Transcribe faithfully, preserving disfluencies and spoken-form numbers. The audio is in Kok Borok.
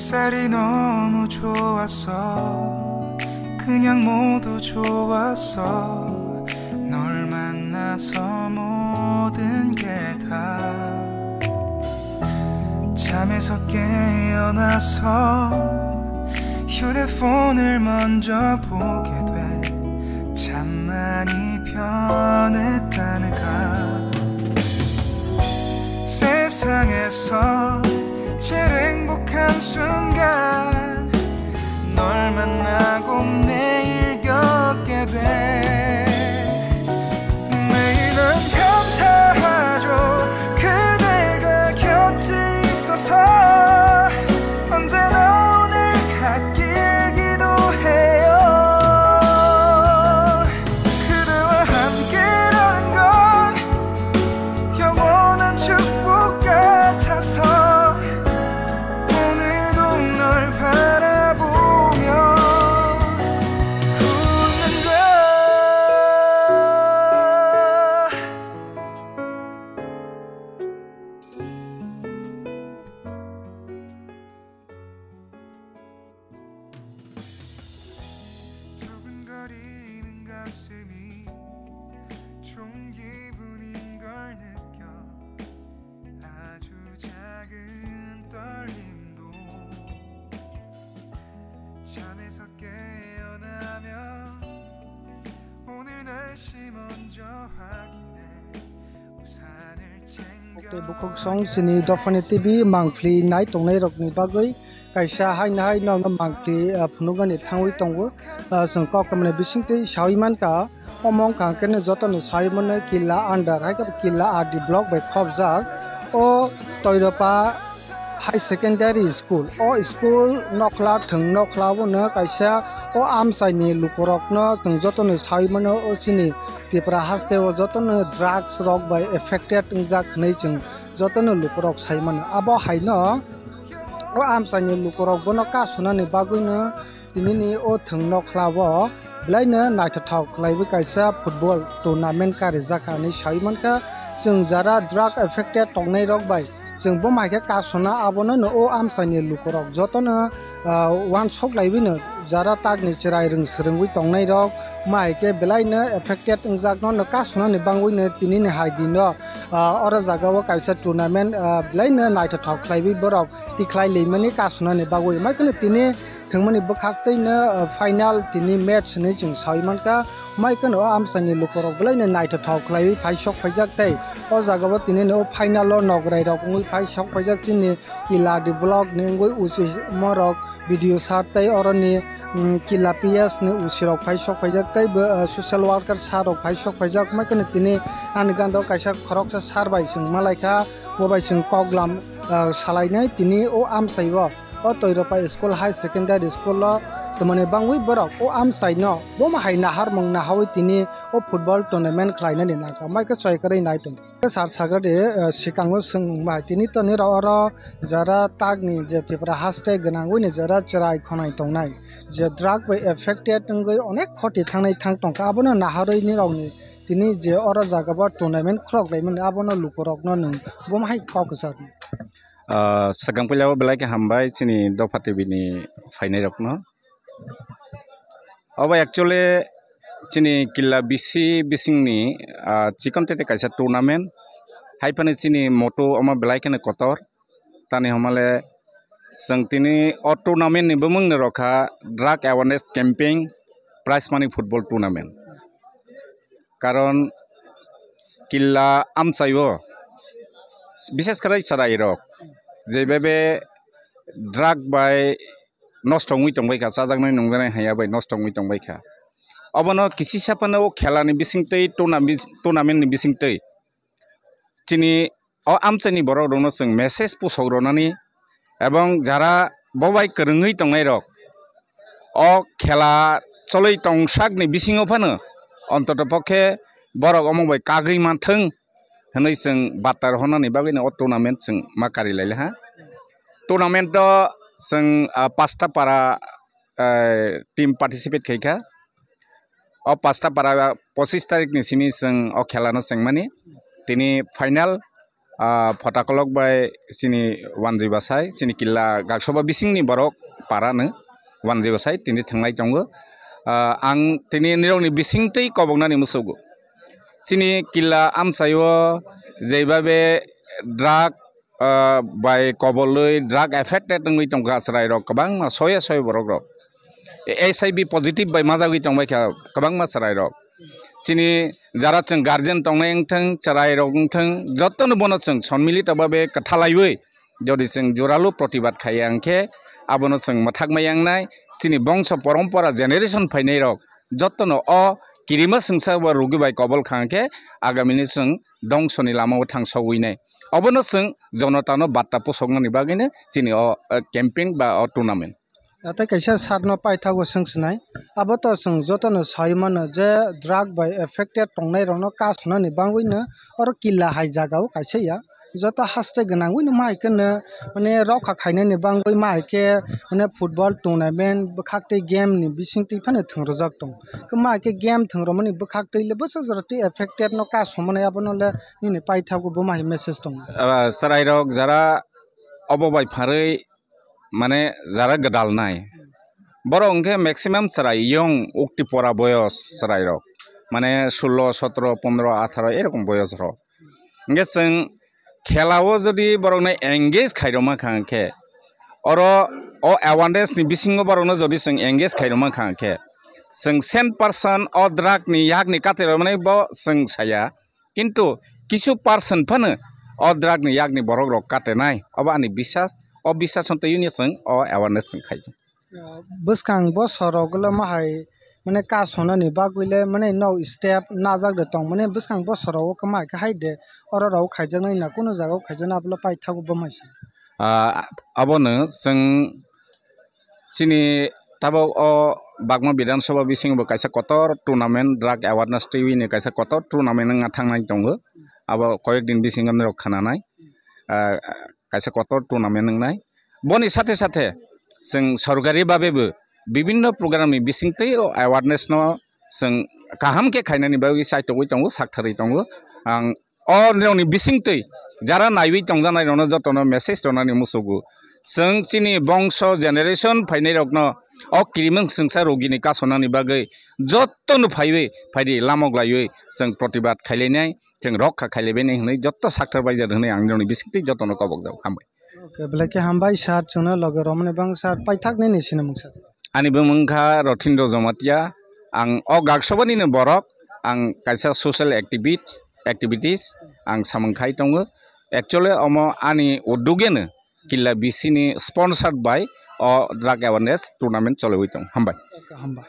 햇살이 너무 좋았어. 그냥 모두 좋았어. 널 만나서 모든 게 다. 잠에서 깨어나서 휴대폰을 먼저 보게 돼. 참 많이 변했다니까. 세상에서 제일 행복한 순간 널 만나고 매일 겪게 돼. 매일 난 감사하죠. 그대가 곁에 있어서. 언제나 오늘 같길 기도해요. 그대와 함께라는 건 영원한 축복 같아서. 오늘도 널 바라보며 웃는다. 두근거리는 가슴이 좋은 기분인 걸 느껴. 아주 작은 떨림도 잠에서 깨어나면 오늘 날씨 먼저 확인해. 우산을 Tei bukhuk song chini dophani T V mangpli nai tongnai rokni bagwi kaisa haino hai nokno mangpli, ah, phunuknani thangwi tongo. Ah, chwng kokrumni bisingtwi sawi mankha, omo wngkha hwnkhe no jotoni sawi mano Killa under hai khe Killa R D block bai khopjak o Toiropa High Secondary School. O school nokhla thwng nokhla o no kaisa o amchaini lukurokno chwng jotoni sawi mano o chini Tripura haste o jotono drugs rok bai affected wngjak hwnwi chwng jotono lukurok sai mano. Abo haino o amchaini lukurok bono kasunani bagwino tinini o thwng nokhla o belaino naithothok khlaiwi kaisa football tournament karijak hwnwi sawi mankha. Chwng jara drug affected tongnai rok bai chwng bo mai khe kasuna abono no o amchaini lukurok jotono, ah, uansuk laiwi no jara takni chwrai rwng swrwngwi tongnai rok mai khe belaino affected wngjak no, no kasunani bangwi no tinini hai dino, ah, oro jaga o kaisa tournament, ah, belaino naithothok khlaiwi borok tikhlai limani kasunani bagwi mai kheno tini thwngmani bwkhak twi no, ah, final tini match hinwi chwng sawi mankha. Mai kheno o amchaini lukurok belaino naithothok khlaiwi phai sok phaijak tei o jaga o tini no final o nograi rok wngwi phai sok phaijak chini Killa R D block ni wngwi uchi morok B D O sir tei oroni, mm, Killa P S ni uchi rok phai sok phaijak tei bo, ah, social worker sir rok phai sok phaijak mai kheno tini ani ganda o kaisa khoroksa sir bai chwng malaikha bo bai chwng koklam, ah, salainai tini o amchai o. O Toiropa School High Secondary School o twmani bangwi borok o amchaino bomo hai naharmung nahawi tini o football tournament khlainani nangkha mai khe choi kwrwi nai tongo. Sir sagradi, eh, sikango swngmung bai tini to nirok oro jara takni je Tripura haste gwnangwi ni jara chwrai khwnai tongnai je drug bai affected wngwi onek khoti thangnai thang tongkha abono naharwi nirokni tini je oro jaga bo tournament khulok laimani abono lukurokno nwng bomo hai kok kwchar. Ah, swkang puila o belai khe hambai chini Dopha T V ni phainai rokno. Obo actually chini Killa bisi bisingni, ah, chikon tete kaisa tournament. Hai phano chini motto omo belai kheno kotor. Tani homale chwng tini o tournament ni bumung ni rokha drug awareness campaign, prize money football tournament. Karon Killa amchaio bishes khe chwrai rok je bebe drug bai nosto wngwi tongbaikha, chajaknai nungjaknai haiya bai nosto wngwi tongbaikha. Obono kisisa phano o khela ni bisingtwi tournament, tournament ni bisingtwi chini o amchaini borok rokno chwng message pusok rwnani ebong jara bobai kwrwngwi tongnai rok o khela cholwi tongsak ni bisingo phano ontoto pokhe borok omo bai kagwi manthwng hwnwi chwng bata rohornani bagwino o tournament chwng ma kari lailaiha. Tournament o chwng, ah, pasta para, ah, team participate khaikha. O pasta para pochis tarik ni simi chwng o khela no chengmani. Tini final Ah, Photakolok bai chini Wanjwi Bwsai, chini killa Gaksoba bisingni borok parano Wanjwi Bwsai tini thwnglai tongo. Ah, ang tini nirokni bisingtwi koboknani musugo. Chini killa amchaio jeibabe drug, ah, bai kobolwi drug affected wngwi tongkha chwrairok kwbangma soya soya borokrok. H I V positive bai majagwi tongbaikha kwbangma chwrairok. Chini jara chwng guardian tongnai wngthwng, chwrairok wngthwng, jotono bono chwng sonmilito babe kwthalaiwi jodi chwng juralu protibad khaiya hwnkhe abono chwng mwthakma yangnai. Chini bongso porompora generation phainairok jotono o kirima swngsa ba rugi bai kobol kha hwnkhe agamini chwng dongsoni lamao thangsogwinai. Obono chwng jonotano batta pusoknani bagwino chini o, eh, camping ba o tournament. Tei kaisa satno paithago swng swnai. Abo to chwng jotono sai mano je drug bai affected tongnairokno kasonani bagwino oro killa hai jagao kaisa ya. Joto haste gwnangwino ma hai kheno mane rokha khainani bagwi ma hai khe mane football tournament bwkhaktwi game ni bisingtwi phano thwngrwjak tongo. Khe ma hai khe game thwngrwmani bwkhaktwi le bwsa jora twi affected no kasomani abono le nini paithago bo ma hai message tongo. Ah, chwrairok jara obo bai pharwi mane jara gwdalnai. Borok hwnkhe maximum chwrai young, ukti pora boyos chwrairok. Mane sullo, sotro, pondro, atharo erokom boyosrok. Hwnkhe chwng khelao jodi borokno engage khairokma kha hwnkhe, oro o awareness ni bisingo borokno jodi chwng engage khairokma kha hwnkhe, chwng cent percent o drug ni yakni katirokmani bo chwng saya. Kintu kisu percent phano o drug ni yakni borok rok katenai, obo ani bisas, o bisas no twiwi chwng o awareness chwng khai. Ah, bwskang bosor rok le ma hai mane kasonani bagwi le mane no step najak de tong mane bwskang bosor rok ma hai khe hai de oro rok khaijaknai na kunu jaga o khaijaknai abo le paithago bo mai se. Ah, abono chwng chini tabok o Bagma Bidhan Sabha bisingo bo kaisa kotor tournament, drug awareness twiwi ni kaisa kotor tournament wngna thangnai tongo. Abo koyek din bisingo norok khananai, ah, kaisa kotor tournament wngnai. Boni sathe sathe chwng sorkari babe bo bibinno program ni bisingtwi o awareness no chwng kaham khe khainani bagwi chaitogwi tongo, saktharwi tongo. Ang o nirokni bisingtwi jara naiwi tongjaknairokno jotono message rwnani musugo. Chwng chini bongso generation phainairokno o kirimwng swngsa rogini kasonani bagwi jotono phaiwi phaidi lamok laiwi chwng protibad khailainai, chwng rokha khailaibainai hwnwi joto sakthar baijak hwnwi ang nirokni bisingtwi jotono kobokjago. Hambai. Okay, belai khe hambai sir, chwngno loge romani bang sir, paithak nini sinimung sir. Ani bumung kha Rothindro Jomatia, ang o Gaksobanino borok, ang kaisa social activist, activities ang samung khai tongo. Actually omo ani udugeno killa bisini sponsored by o drug awareness tournament choliwi tong. Hambai. Okay, hambai.